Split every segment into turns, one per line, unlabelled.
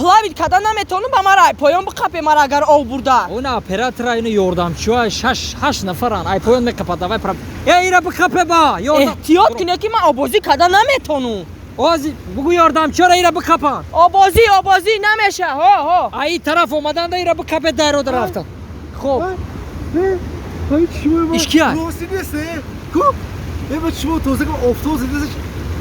Плавить карда наметавонам, ба мара ай поён биқапе мара агар ов бурда.
Она оператора ину ёрдамчиҳо 6 нафаран. Ай поён меқапад, давай прав. Э, ира биқапе ба. Ёрдам.
Эҳтиёт кунед ки ман обозӣ карда наметавонам.
Ози бугу ёрдамчиҳоро ира биқапан.
Обозӣ, обозӣ намеша. Ҳо, ҳо.
Ай тараф омаданда ира биқапе дайрода рафтан. Хоб. Ишкия.
Рости нест, ку? Э, ба шумо тоза ку офтоб задест.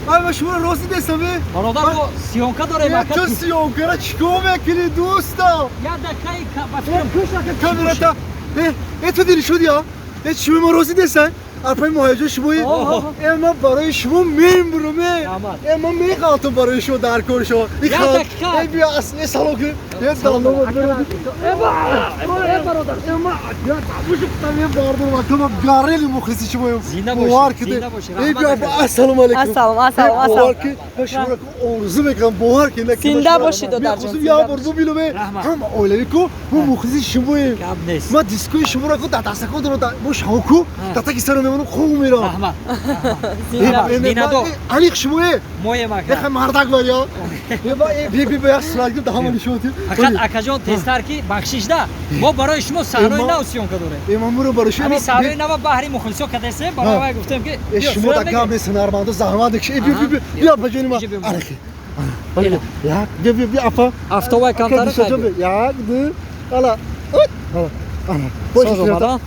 Ай, ба шумо рости нестам, э?
Бародар, мо съёмка дорем, ака.
Ту съёмкара чикор мекунӣ, дӯстам?
Я дақиқаи ба фикрам
Камерата. Э, э, ту дили шуди, а? Э, шумо мо рости нестан? Арпаи муҳаҷир шумои. Э, ман барои шумо мембурам, э. Э, ман меғалтам барои шумо дар кори шумо.
Я дақиқа.
Э, биё, э, салом кун. Э, далло,
Э, э, бародар.
Э, ман я табушуқтам, э, бардорам, ака, ман гарели мухлиси шумоем.
Зинда бошӣ,
Бовар кунед.
зинда бошӣ,
Э,
раҳмат
биё,
ака.
ассалому алайкум.
Ассалом, ассалом,
Э, бовар
ассалом.
кунед, ман шуморо орзу мекунам, бовар кунед,
Зинда бошӣ, додарҷон,
Мехостам як бор бубинам, э,
Раҳмат.
ҳама оилавӣ ку, мо мухлиси шумоем.
Гап нест.
Ман дискои шуморо ку дар дастакон дорам, бо шавку, дар таги сарам мемонам, хуб мерам.
Раҳмат.
Зинда бошӣ.
Миннатдор.
Аниқ шумое.
Моем ака.
Еха мардак бар я. Е, би би би як сурат гирифт, ҳама нишон дид.
Фақат акаҷон тезтар ки бахшишда. Мо барои шумо саҳнаи нав съёмка дорем.
Э, ман мурам барои шумо.
Ҳамин саҳнаи нава баҳри мухлисо кадесем, барои вай гуфтем ки
Э, шумо да гап нест, ҳунармандо заҳмат дикши. Э, би би би биё ба ҷони ман.
Иҷа биё.
Анаки. Як, би би би апа.
Автобай камтар
Ака, як, ду, ала. Ала. Ана.
Соз омадан?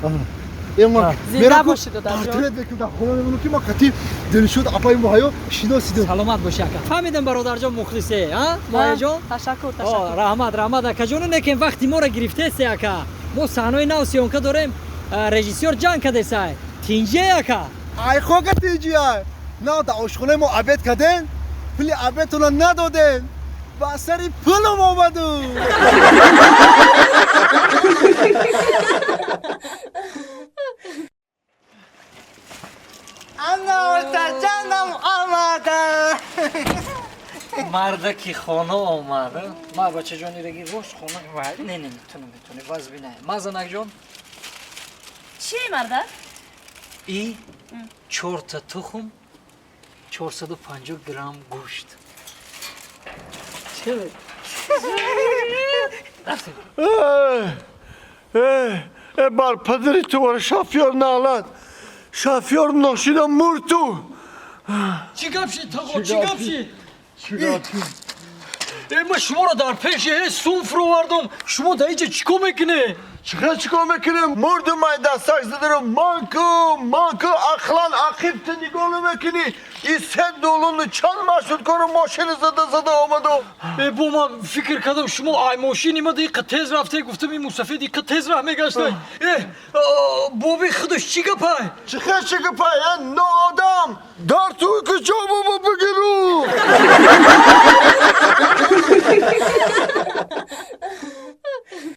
Э, ман
Зинда бошӣ, додарҷон.
Портрет мекунам, дар хона мемонам ки ман қатӣ Дилшод апаи Муҳайё шиносидам.
Саломат бошӣ ака. Фаҳмидам бародарҷон мухлисе, а? Муҳайёҷон?
Ташаккур, ташаккур.
Раҳмат, раҳмат акаҷону некем вақти моро гирифтесе ака. Мо саҳнаи нав съёмка дорем, режиссёр ҷанг кадесай. Тинҷе ака.
Ай хока тинҷия. На дар ошхонаи мо обед карден, пули обедтонро надоден. Ба сари пулам омаду.
Ана омада.
Мардаки хона омада. Ма бачаҷон ираги рост хона. Не, не, ту наметони, ваз бинай. Ма занакҷон.
Чӣ марда?
И чорта тухм, 450 грамм гӯшт. Чӣ?
Э, бар падари ту вара шофёр налад. Шофёр ношида мурту.
Чӣ гап шид, тағо, чӣ гап шид? Э, ман шуморо дар пеши ҳеҷ сум фуровардам. Шумо дар инҷа чӣ кор мекунед?
Чиқа чикор мекунем? Мурдум ай дастак задарам. Манку, манку, ақлан ақиб ту нигоҳ намекунӣ. И се долуну чанд маршруткаро мошини зада зада омаду.
Э, бо ман фикр кардам шумо ай мошини ма диқа тез рафте, гуфтам ин мусафир диқа тез раҳ мегашта. Э, боби худаш чӣ гапай?
Чиқа чӣ гапай? Э, ноодам! Дар туи куҷо бобо бигиру?